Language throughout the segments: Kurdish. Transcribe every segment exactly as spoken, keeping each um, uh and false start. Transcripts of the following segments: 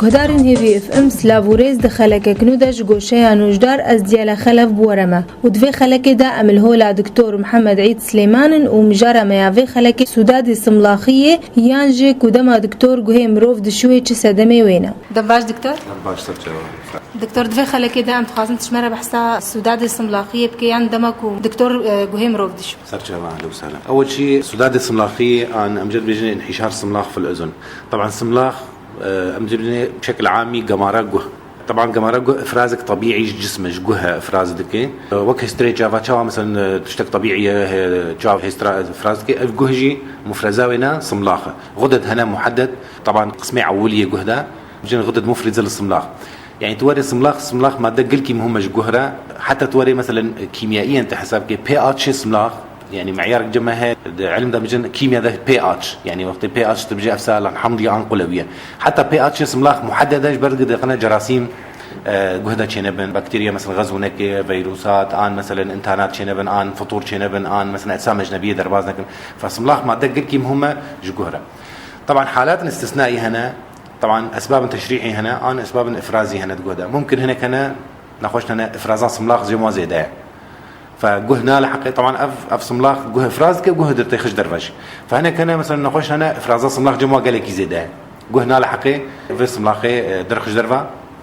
Guhdarên Hêvî F M, silav û rêz. Di xelekek nû de ji goşeya nûjdar ez Diyala Xelef bi we re me û di vê xelekê de em li hola Doktor Mihemed Îd Silêman in û mijara me ya vê xelekê sûdadê simlaxî ye, yan jî ku dema doktor guhê mirov dişûyê çi sedemê wê ne. Dem baş doktor. Dem baş, ser çava. Doktor, di vê xelekê de em dixwazin ji me re behsa sûdadê simlaxiyê bike, yan dema ku doktor, e, guhê mirov dişû. Ser çava, ehlen û sehlen. Ewil çî, sûdadê simlaxiyê an em jê dibêjin înhîşar simlax fil uzun. Teban simlax, e, em dibêjin bi şekil amî gemara guh. Teban gemara guh ifrazek tebîî ji cism e, ji guh e ifraz dike. E, wek hêstirê çava, çawa mesela, e, tiştek tebîî ye, he, çav hêstra ifraz dike. Ev guh jî mufreza wê ne simlax e. Xudet hene muheddet, teban qismê ewilî yê guh de, dibêjin xudet mufrize li simlax. Yani tu warê simlax, simlax madde gelkî muhim e ji guh re. Heta tu warê mesela kîmyaiyen te hesab ke pH simlax, yani meyarek cem me heye, di ilm de dibêjin kîmya de pH. Yani wextê pH tu dibêjî ev sala hamdiye an qulewî ye. Heta pH simlax muheddet e ji ber ku dixine cerasîm, e, guh de çênebin, bakterya mesela xezûnekê, vîrusat, an mesela întanat çênebin, an fitûr çênebin, an mesela ecsa ecnebiyê derbas nekin. Fe simlax madde gelkî muhim e ji guh re. Teban halatên istisnaî hene, Teban esbabên teşrîhî hene, an esbabên ifrazî hene di guh de. Mumkin hinek hene, nexweş hene, ifraza simlax cem wan zêde ye. Fe guh naliheqê, teban ev, ev simlax guh ifraz dike, guh dirtêxij derve jî. Fe hinek hene, mesela nexweş hene, ifraza simlax cem wan gelekî zêde ye. Guh naliheqê vê simlaxê, e, dirxij derve.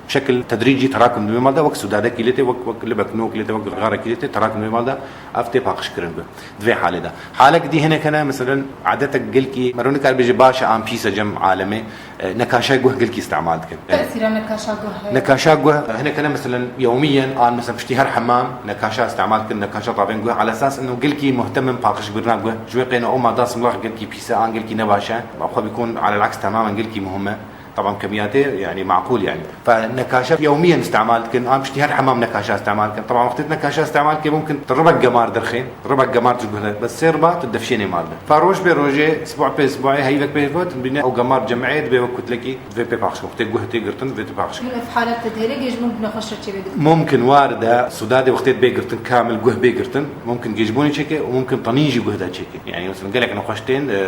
Şekil tedrîcî terakum di vê mal de, wek sûdadekî lê tê, wek, wek libek nûk lê tê, wek xarekî lê tê, terakum di vê mal de ev tê paqijkirin guh. Di vê halê de. Halek dî hinek hene, mesela adetek gelkî, mero nikar bêje baş e an pîs e cem alemê, e, nekaşa guh gelkî îstemal dikin. Tesîra nekaşa guh heye. Nekaşa guh, e, hinek hene mesela yewmiyen an mesela piştî her hemam nekaşa îstemal dikin, nekaşa tabên guh. Ala esas ino gelkî muhtem in paqijbirina guh. Ji wê qêne o mada simlax gelkî pîs e an gelkî ne baş e. Xwe bikun alel aks temamen gelkî muhim e. Teban kemiyatê yani makul yani. Fe nekaşa yewmiyen îstemal dikin, an piştî her hemam nekaşa îstemal dikin. Teban wextê tu nekaşa îstemal dikî mumkin tu ribek gemar derxê, ribek gemar tu guh de, bes sê riba tu defşênê mal de. Fe roj bê rojê, sibû pê sibûyê, heyvek pê heyvek, tu bîne ew gemar cem'ê dibê wek kutlekî, divê pê paqij, wextê guh tê girtin, divê tu paqij. Ev halet te dihêle gêj mumkin nexweş re çêbe. Mumkin waride, sûdadê wextê bê girtin, kamil guh bê girtin, mumkin gêjbûnê çêke û mumkin tenîn jî guh de çêke. Yani mesela gelek nexweş tên, e,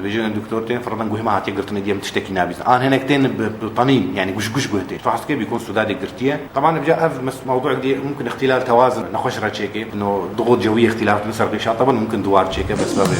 dibêjin doktor tên, firadan guhê me hatiye girtin, êdî em tiştekî nabîzin. An hinek tên bi, bi tenîn, yani guş guş guh tên. Tu hest ke bîkon sûdadê girtiye. Teban bîja ev mes-, mewdûek dî mumkin îxtilal tewazin nexweş re çêke. No duxo cewî îxtilal bin ser qîşa, teban mumkin duwar çêke, bes bebe.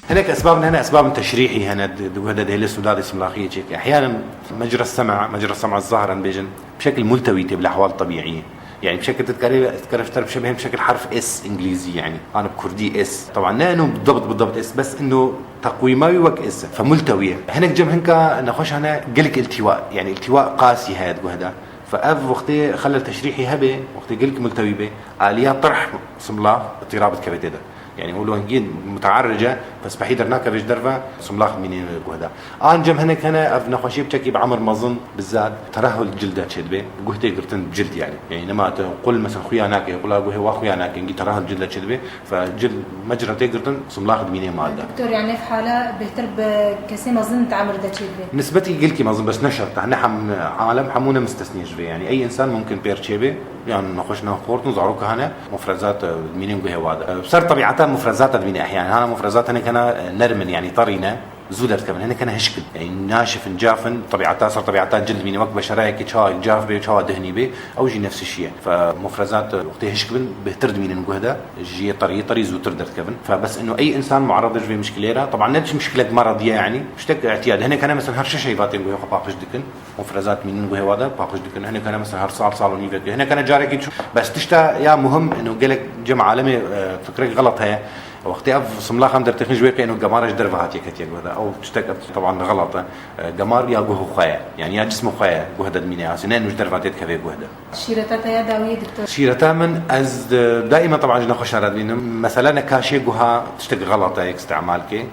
Hinek esbabin hene, esbabin teşrîhî hene, di, di guhde dihêle sûdadê simlaxiyê çêke. Ehyanen mecra sema, mecra sema zahran bêjin, bi şekil multewî tê bil ehwal tebîî. Yani bi şekil tu dikarî, tu dikarî ji te re bişebihê bi şekil herf S îngilîzî yani. An bi kurdî S. Teban ne ino bidabt bidabt S, bes ino teqwîma wî wek S. Fe multewî ye. Hinek cem hinka nexweş hene gelek iltîwa, yani iltîwa qasî heye di guhde. Fe ev wextê xelel teşrîhî hebe, wextê gelek multewî be, aliya terh simlax îtîrab dikeve tê de. Yani wilo hingî muteerric e, bes behî dernakeve ji derve, simlax dimîne guh de. An cem hinek hene, ev nexweşî bi çekî bi emir mezin, bizat terehul cilde çêdibe, guh tê girtin bi cild yani. Yani nema te qul mesela xuya nake, qula guhê wa xuya nake, hingî terehul cilde çêdibe, fe cild mecra tê girtin, simlax dimîne mal de. Doktor, yani ev hala bêhtir bi kesê mezin di emir de çêdibe? Nisbetî gelkî mezin, bes ne şert e, ne hem alem hemû ne mistesnî ji vê. Yani ey insan mumkin pêr çêbe, yan nexweş nan xortin, zaroka hene, mufrezat, e, dimînin guhê wa de. E, ser tebîeta mufrezata dimîne ehyanen. Hana mufrezat hinek hene, e, nerm in, yani terî ne, zû derdikevin. Hinek hene hişk in. Yani naşif in, caf in, tebîeta, ser tebîeta cil dimîne. Wek beşereyekî çawa caf bê, çawa dihnî bê, ew jî nefs şî ye. Fe mufrezat, e, wextê hişk bin, bêhtir dimînin guh de, ji yê terî, terî zûtir derdikevin. Fe bes ino ey insan muarrad e ji vê mişkilê re. Teban ne çi mişkilek meredî ye yani. Tiştek îtiyad. Hinek hene mesela her şeş heyva tên guhê xwe paqij dikin. Mufrezat mînin guhê wa de paqij dikin. Hinek hene mesela her sal, sal û nîvekê. Hinek hene carekî çû. Bes tişta ya muhim, ino gelek cem alemê, e, fikrek xelet heye. Wextê ev simlaxan dertêxin ji wê qê ino gemara ji derve hatiye ketiye guh de. Ew tiştek ev teban xelet e. E, gemar ya guh xwe ye. Yani ya cism xwe ye guh de dimîne asê. Ne ino ji derve tê dikeve guh de. Şîreta te ya dawiyê doktor? Şîreta min, ez, e, daîma teban ji nexweşa re dibînim. Mesela nekaşê guha tiştek xelet e, yek îstemal ke.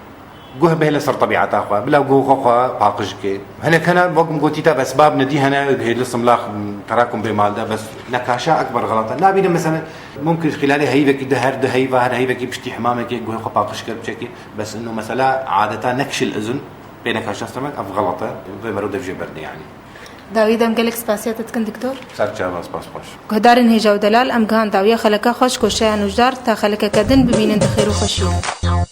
Guh bihêle ser tebîeta xwe, bila guh xwe xwe paqij bike. Hinek hene, wek min gotî te, esbab nedî hene, hêli simlax, terakum bê mal de, bes nekaşa ekber xelet e. Nabînim mesela, mumkin xîlalê heyvekî de her du heyva, her heyvekî piştî hemamekê guhê xwe paqij kir, biçekî. Bes ino mesela adeta nekşil izin, Pêneka şeş demek ev xelet e. Vê mero dev jê berdin yanî. Dawî dem gelek spasiya te dikin doktor. Ser çava, spas xweş. Guhdarên hêja û delal, em gihan dawiya xeleka xweş ku şeya nûjdar ta xelekeke din bibînin di xêr û xweşiyê.